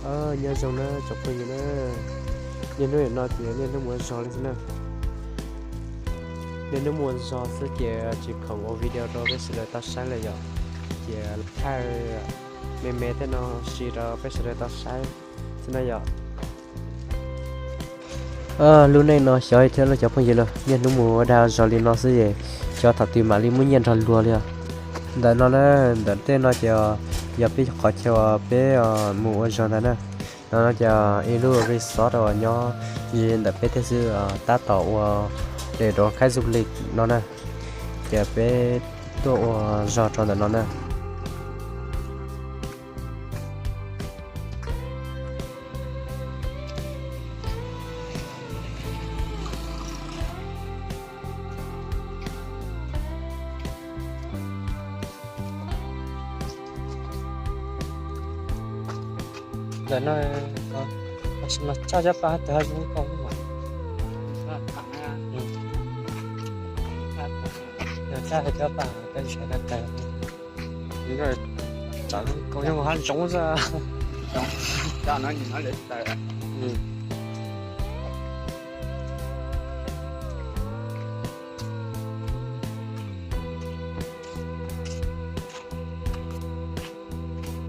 Nyob zoo na cov phooj ywg na, niaj hnub no ces niaj hnub mus ua zog li xwb na. Niaj hnub mus ua zog xwb ces tsis khoom ua video rau peb sawv daws tau saib lawm yom. Ces thaij me me tej no sim rau peb sawv daws tau saib xwb na yom. Lub neej no xyov thiab los cov phooj ywg, niaj hnub mus ua dag zog li no xwb es xyov thaum twg mam li muaj nyiaj nrog luag li os. Ntawm no na, ntawm tej no ces yog peb qhov chaw peb mus ua zog ntawd na. No ces ib lub resort uas nyob ze ntawm peb tej xwb, tab tom ua de rau khaib zug li no na. Ces peb tuaj ua zog rau ntawm no na. Ntawm no, tab sis mas txaj cov pas tawg zoo nkauj mas. Txaj cov pas tawg zoo nkauj, zoo nkauj zoo hav zoov xwb.